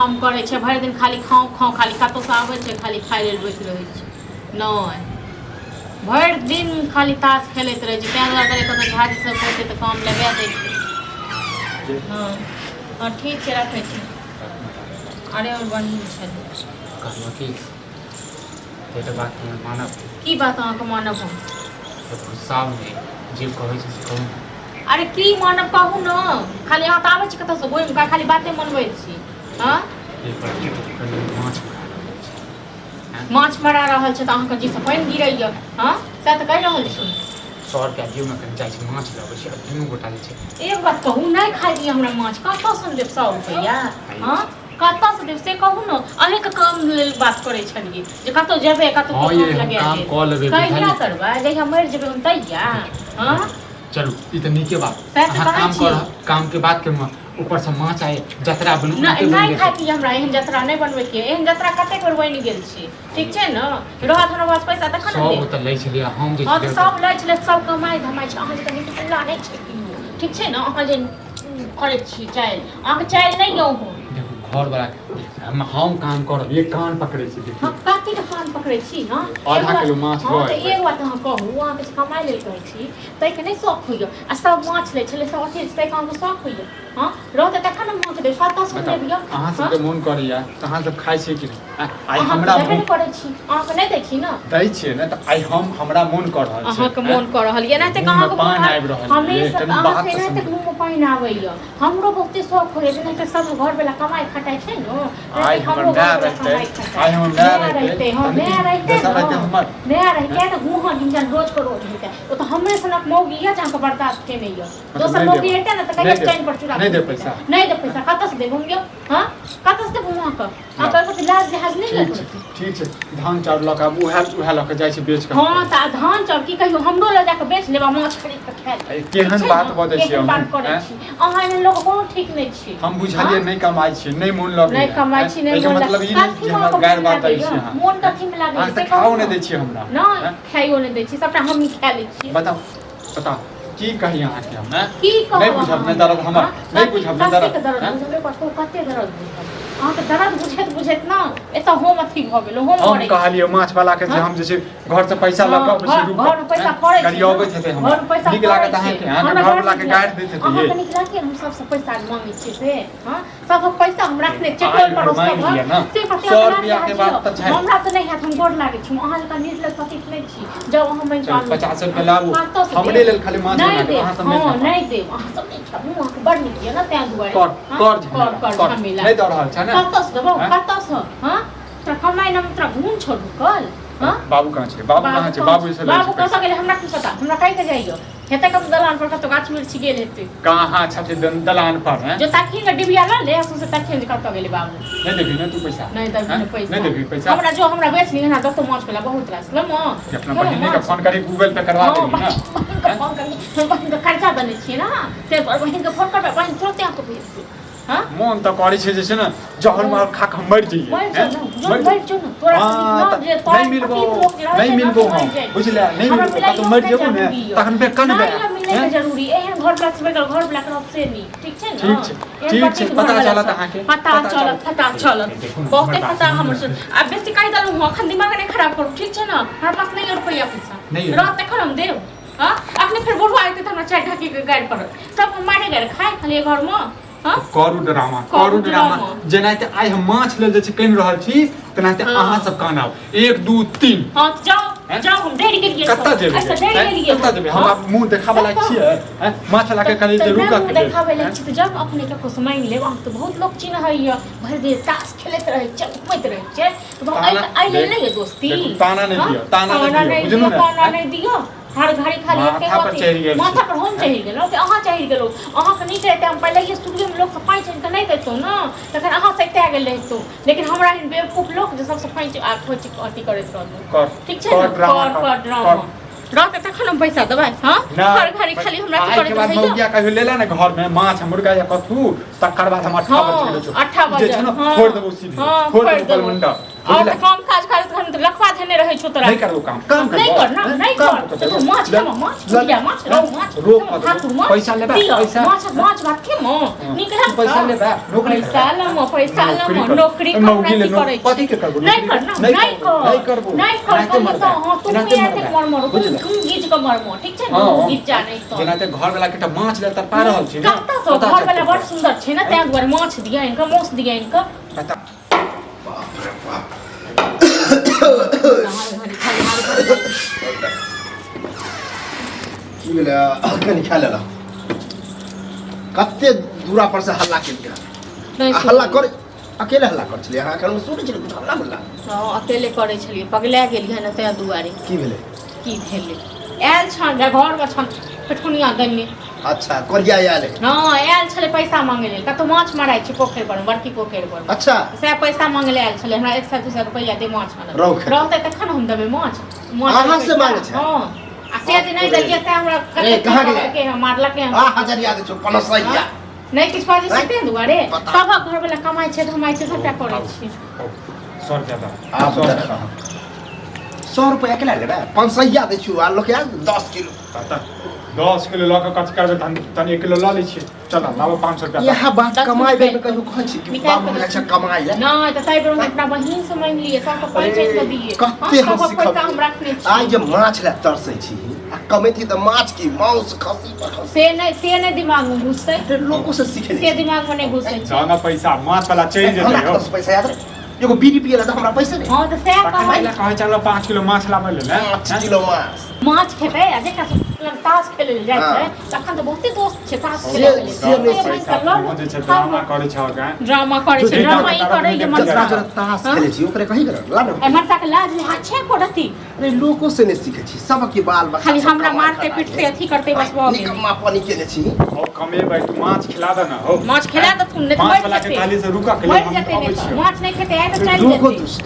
काम करै छै भरि दिन खाली खाउ खाउ खाली कतहुसँ आबै छै खाली खाइ लेल बैस रहै छै नहि भरि दिन खाली ताश खेलैत रहै छै ताहि दुआरे कहलियै कतहु झाजी सब कहतै तऽ काम लगा दै छै। हँ हँ, ठीक छै, रखै छी। अरे आओर बढ़िआँ छलै। कहलहुँ कि एकटा बात हमर मानब? की बात अहाँके मानब हम? तऽ गुस्सामे नहि, जे कहै छै से कहू ने। अरे की मानब कहू ने, खाली अहाँ तऽ आबै छी कतऽसँ घुमि कऽ खाली बाते मनबै छी। हँ, एक बार कनि माछ मरा रहल छै। माछ मरा रहल छै तऽ अहाँके जीसँ पानि गिरैया? हँ, सएह तऽ कहि रहल छी। 100 रुपया दियौ ने, कनि जाइ छी माछ लबै छी आ दुनू गोटा जे छै। एक बात कहू, नहि खाइ दिअ हमरा माछ, कतऽसँ देब 100 रुपैआ? हँ, कतऽसँ देब से कहू ने। अहीँके काम लेल बात करै छलियै जे कतहु जेबै, कतहु हँ ये, काम हम लगा काम देब। कऽ लेबै, कहिया बुझलियै? करबै? जहिया मरि जेबै हम तहिया? हँ। चलू, ई तऽ नीके बात। सएह तऽ अहाँ कहै काम छी। कर, कामके बात केलहुँ, ऊपरसँ माछ आइ जतरा बनू। नहि, नहि खाइके यऽ हमरा, एहन जतरा नहि बनबैके यऽ। एहन जतरा कतेक बेर बनि गेल छै। ठीक छै ने, रहत हमरा पास पैसा तखन ने सब देब। ओतऽ लै छलियै हम जे हँ, तऽ छलियै। सब लै छलै, सब कमाइ धमाइ छै, अहाँ जकाँ निठल्ला नहि छै केओ। ठीक छै ने, अहाँ जे करै छी चालि, अहाँके चालि नहि यऽ ओहो। देखू, घरवला हम काम करब, एक कान पकड़ै छी, देखियौ। हँ, कथी के कान पकड़ै छी? हँ? आधा एक बात- किलो माछ हँ लऽ तऽ एबै। एक बात अहाँ कहू, अहाँके जे कमाइ लेल कहै छी ताहिके नहि शौक होइए? आ सब माछ लै छलै, सब अथी, ताहिके अहाँके शौक होइए? हँ, रहतै तखन ने माछ देब, कतऽसँ बताउ। देब यौ? अहाँ सबके मोन करैया तऽ अहाँ सब खाइ छियै कि नहि? आइ अहाँ हमरा देबे मोन नहि करै छी, अहाँके नहि दै छी ने। दै छियै ने, तऽ आइ हम हमरा मोन कऽ रहल छै। अहाँके मोन कऽ रहल यऽ एनाहिते? मुँहमे अहाँके मोन पानि आबि रहल ये, हमेशा कनि अहाँके बात तऽ एनाहिते समझू। मुँहमे पानि आबैए। हमरो बहुते शौक होइए, जेनाहिते सब घरवला कमाइ खटाइ छै ने, आइ तेनाहिते हमर हमरो माय घरवला रहितै, कमाइ खटाइ। आइ हमर माय माय रहितै, रहितै, हँ, तहन माय ई रहितै दशा ने, रहितै हमर। माय रहितै तऽ गुहा गिंजन रोज के रोज होइतै। ओ तऽ हमरे सनक मौगी यऽ जे अहाँके बर्दाश्त केने यऽ। मतलब दोसर नहि मौगी देब। रहितै ने तऽ नहि कहिया देब। चैन पर चूड़ा नहि देब भूजि पैसा। दैतै। नहि देब पैसा, कतऽसँ देब हम यौ? हँ, कतऽसँ देब हम अहाँके? अहाँके एको लाज लिहाज नहि यऽ? ठीक छै, ठीक छै, धान चाउर लऽ कऽ आब उएह उएह लऽ कऽ जाइ छी बेच कऽ। हँ, तऽ धान चाउर की कहियौ, हमरो लऽ जाकऽ बेच लेब आ माछ खरीद कऽ खाय लेब। ए, केहन ठीक छै बात ने? बजै छियै केहन बात अहूँ, करै आँय? छी अहाँ? एहन लोक कोनो ठीक नहि छी। हम बुझलियै, हँ? नहि कमाइ छी, नहि मोन लगैया। नहि कमाइ छी, नहि एहिके मोन मतलब ई नहि कथी जे हमरा अहाँके गारि मोन बात दै लागैया? छी अहाँ। मोन कथीमे लागैया अहाँ से तऽ खाओ कहू नहि ने। दै छियै हमरा। नहि आँय? खाइयो नहि दै छी, सबटा हमही खा लै छियै। बताउ, बताउ, की कही अहाँके हम? आँय? की कहब नहि बुझब अहाँ ने दर्द हमर? हँ? नहि कथी- बुझब ने कतेक दर्द? दर्द आँय? बुझब? एक बात कहू, कते दर्द बुझब? अहाँके दर्द बुझैत बुझैत ने एतऽ हम अथी भऽ गेलहुँ, हम हम मरै छी। कहलियै माछ वाला के जे हँ? हम जे छै घर से पैसा लऽ कऽ हँ, अबै छी, घर रुकऽ। घरमे पैसा फड़ै छै ने? गरियबैत हेतै हमरा। घरमे पैसा नीक फड़ै लागत छै। अहाँके? अहाँके हमरा घर बड़ वाला के नीक गारि लागत। दैत हेतै अहाँके ये। नीक लागैए हम सबसँ पैसा मांगै छियै से? हँ, सबक पैसा हम रखने छियै आइ टोल भरि पड़ोस मांगि सबक लिअ ने। से कते 100 अहाँ रुपया के लाज बात तऽ यऽ? छै। हमरा तऽ नहि हैत, हम गोर लागै छी, हम अहाँ जकाँ निर्लज पतित नहि छी। जाउ अहाँ मांगि कऽ चलू, आनू। 50 रुपया लाबू। कतऽसँ हमरे देब? लेल खाली माछ नहि बना देब, देब। अहाँ सब नहि हँ, खायब। नहि देब, अहाँ सब नहि खायब। मुँह अहाँके बड़ नीक यऽ ने, ताहि दुआरे। कर हँ? कर कर झमेला कर कर झमेला। नहि दऽ रहल छै ने? कतऽसँ देबौ? आँय? कतऽसँ? हँ, तोरा कमाइ ने तोरा घून छौ ढुकल? हँ? बाबू कहाँ छै? बाबू कहाँ छै? बाबू से लै बाबू छै कतऽ पैसा। गेलै हमरा की पता, हमरा कहि के जाइयो। हेतै कतौ दलान पर, कतौ गाछ वृक्ष गेल हेतै। कहाँ छथिन दलान पर? हैं? जो ताकिन ने, डिबिया लऽ ले से ताकिन जे कतऽ गेलै बाबू। नहि देबही ने तू पैसा? नहि देबही हैं? ने पैसा? नहि देबही पैसा? हमरा जो हमरा बेच ली, हमरा दतो माछ वाला बहुत रास ल माछ। कि अपना बहिनी के फोन करी, गूगल पे करवा हँ, देबही ने? बहिन के फोन करी? हम बहिन के कर्जा देने छियै ने, ताहि दुआरे बहिन के फोन करबै, बहिन तुरते अहाँके भेज देत। हँ। मोन तऽ करै छै जे छै ने जहर मार खा कऽ हम मरि जइयै। मरि हैं? जो ने, जो मरि मरि जो ने, तोरा हँ, से नीक तऽ ने जे तोरा नहि मिलबो, अतीत लोक जे रहै नहि छै ने, मिलबो से मरि हम जाइ छै। बुझले? नहि हमरा मिलबो, मिलाइयो कतौ मरि नहि जेबो ने जरूरी यऽ। तखन फेर कनबै। नहि यऽ मिलैके हैं? जरूरी, एहन घर वाला से बगैर घर वाला के रहब से नीक, ठीक छै ने? ठीक छै, एहन ठीक छै, पतित पता घरवाला चलत सब। अहाँके, पता पता चलत, चलत। पता चलत। देखू ने, बहुते हमर बात पता सुनू हमर ने। से आब बेसी कहि देलहुँ हँ, अखन दिमाग नहि खराब करू, ठीक छै ने? हमरा पास नहि यऽ रुपैआ पैसा। नहि यऽ? रहत तखन हम देब। हँ, अखने फेर बुढ़वा एतै तऽ हमरा चारि ढाकी के गारि पड़त। सब मारे गारि खाय खाली घरमे। हँ, करू ड्रामा, करू करू ड्रामा। ड्रामा। जेनाहिते आइ हम माछ लेल जे छै कनि रहल छी, तेनाहिते अहाँ सब कानब। एक, दू, तीन। हँ, तऽ जाउ। हैं? जाउ, हम डरि गेलियै। कतऽ जेबै? एहिसँ डरि हैं? गेलियै। कतऽ जेबै? हम हँ? आब मुँह देखाबऽ लायक कतऽ? छियै? हैं? माछ वाला के कहलियै जे तऽ रुकऽ नहि के मुँह लेल। देखाबै लए हैं? छी तऽ जब अपने ककरो से मांगि लेब। अहाँके तऽ बहुत लोक चिन्हैया, भरि दिन ताश खेलैत रहै छियै, घुमैत रहै छियै, तऽ ताना एहि लेल देख- नहि यऽ दोस्ती। देखू, ताना नहि हँ? दिअ, ताना नहि ताना दिअ, नहि बुझलहुँ दिअ, ने? ताना हैं? नहि दिअ। हर घड़ी खाली एके माथा पर अथी चढ़ि गेल छी। माथा पर हम चढ़ि गेलहुँ कि अहाँ चढ़ि गेलहुँ? अहाँके नीक रहितै, हम पहिलहिए शुरुएमे लोकसँ पाँचि आनि कऽ नहि दैतहुँ ने, तखन अहाँ सैता गेल रहितहुँ। लेकिन हमरा एहन बेवकूफ लोक जे सबसँ पाँचि आ खोचि अथी करैत रहलहुँ। कर ठीक छै कर ने? ड्रामा, कर कर, कर ड्रामा। कर। रहतै तखन हम पैसा देबै। हँ, नहि, हर घड़ी खाली हमरा अथी आइ के करैत बाद रहैया। मौगिया कहियो लेला ने घर में माछ मुर्गा या कथू, तकर बाद हम अट्ठा हँ बजे छौ अट्ठा जे बजे छै ने हँ फोड़ि देबौ सीधे। हँ फोड़ि फोड़ि देबौ देबौ। बलमंडा। आओर बुझले? तऽ काम काज करैत तखन तऽ लखवा धेने रहै छौ तोरा। नहि करबो काम, काम नहि करबो। कर ना, नहि काम कर। करबो। तू माछ खेमऽ, माछ भुजिया, माछ रहु, माछ रोक खेमऽ, मत, भाकुर माछ पैसा लेबै, दिअ, पैसा। माछ माछ भात खेमऽ, नीक लागत। पैसा लेबै, नौकरी पैसा करबै। लमऽ, पैसा नौकरी लमऽ, करबै। नौकरी नौकरी कऽ ले, की करै छी? कथी के करबो? नहि नौकरी कर ना, नहि नहि करबो, कर, नहि करबो। नहि कर, एनाहिते कहलियै मरबै, तऽ हँ, तू एनाहिते एते मरबै। मरमर, तू बुझले? तू गीज कऽ मरमऽ, ठीक छै ने? हँ, गीज जा नहि तऽ। जेनाहिते घर वाला के एकटा माछ ले तरपा रहल छी ने। कतऽ सँ पता घर वाला चलतै। बड़ सुन्दर छै ने, ताहि दुआरे माछ दिअ इनका, माछ दिअ इनका। पता की भेलै? कनि खा लेलक। कते दूरा पर से हल्ला केलकै? नहि आ हल्ला कर, अकेले हल्ला कर छलियै अहाँ? एखन सुनै छलियै कुछ हल्ला गुल्ला? हँ, अकेले करै छलियै, पगला गेलियै ने ताहि दुआरे। की भेलै? की भेलै, आयल छन घरमे छन पेटकुनिया गन्ने। अच्छा, कोरिया आयल है? हँ, आयल छलै पैसा मांगे लेल। कतहु माछ माराइ छै पोखरि पर, बड़की पोखरि पर। अच्छा। सएह पैसा मांगे लेल आयल छलै हमरा, 100 200 रुपैआ दे, माछ आनब। रहु खेतै। रहतै तखन हम देबै माछ, माछ अहाँ से पैसा। मांगे छै? हँ, आ से जे नहि देलियै तैं हमरा ए, कहाँ गेलै? के मारलकै हन। आ हजरिया दै छौ पनसैया। नहि किछु बाजै छै ताहि दुआरे। पता। सभक घरवला कमाइ छै, धमाइ छै, सबटा करै छै। 100 रुपया दऽ। आब देख, 100 रुपैआ केना लेबै? पनसैया दै छियौ आ लोक आयल 10 किलो। तऽ 10 किलो लऽ कऽ कथी करबै? तहन तहन 1 किलो लऽ लै छियै। चल लाबो 500 रुपया। इएह बात दस कमाइ रुपैआ। बेर मे कहियो कहै छी कि निकालि बाबू कऽ जाइ छै कमाइ लए? नहि तऽ ताहि बेर हम अपना बहिन से मांगि लियै, सबके पैसा कऽ दियै। कते हम सभक पैसा सिखब हम रखने छी। आइ जे माछ लए तरसै छी आ कमेती तऽ माछ की मांस खस्सी पर खस्सी। से नहि, से नहि दिमाग में घुसतै। लोको से सीखे से दिमाग में नहि घुसै छै। दऽ ने पैसा, माछ वाला चलि जेतै। हमरा यौ कतऽसँ पैसा याद रहे? एगो बीड़ी पिए ला तऽ हमरा पैसे नहि। हँ, तऽ सएह तखन कहै। एहि कहै चलो 5 किलो माछ लाबै लेल। 5 किलो माछ। माछ खेतै आ जेकरा सब लग ताश खेलै लए जाइ छै तखन तऽ बहुते दोस्त छै ताश से- खेलै लेल। से नहि से पैसा बहिन के लऽ जे छै लू। ड्रामा करै छौ गाय। ड्रामा करै छै, ड्रामा ई करै जे जकरा मनसा जरा ताश खेलै छी ओकरे कही कर ला ने। ए मनसा के लाज लिहाज छै एको रत्ती? अरे लोको से नहि सीखे छी, सबके बाल बच्चा खाली सब हमरा कमाइ मारते खटाइ पीटते छै। अथी करते बस भऽ गेल। निकम्मा पानी केने छी। हो कमेबै, तू माछ खिला दे ने हौ। माछ खिला देथुन, नहि तऽ माछ मरि वाला के जेतै। कहली से रुकऽ के लेल मरि हम जेतै अबै नहि तऽ। छियौ। माछ नहि खेतै आइ तऽ चलि लोको जेतै। दुष्ट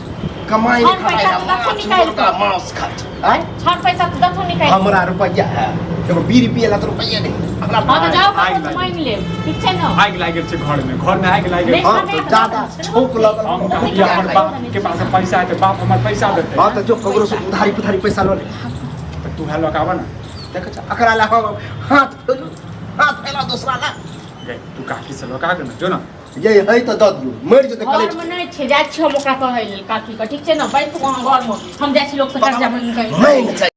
कमाइ छन खटाइ पैसा तऽ माछ दथुन निकालि मुर्गा कऽ। मांस खाइ छै आँय? छन पैसा तऽ दथुन निकालि। हमरा रुपैआ है एगो बीड़ी पिए ला तऽ रुपैआ नहीं हमरा। हँ तऽ जाउ, आगि ककरो से लागि मांगि लेब, ठीक छै ने? आगि लागि गेल छै घरमे, घरमे आगि लागि गेल। नहि। हाँ तऽ ज्यादा छौक लगल। हम कहलियै हमर बाप के पास पैसा है तऽ बाप हमर पैसा देतै। हाँ तऽ जो ककरो से उधारी पुधारी पैसा लऽ ले। तऽ तू है लऽ कऽ आबऽ ने। देखै छ, एकरा ला हम हाथ फैलू, हाथ फैला दोसरा ला। गै, तू काकी से लऽ कऽ आबे ने, जो ने। ये है तऽ दऽ दियौ, मरि जेतै कलेज। घरमे नहि छै, जाइ छी हम ओकरा कहै लेल काकी के, ठीक छै ने? बैठू अहाँ घरमे, हम जाइ छी लोकसँ कर्जा मांगि कऽ। मांगि चाही।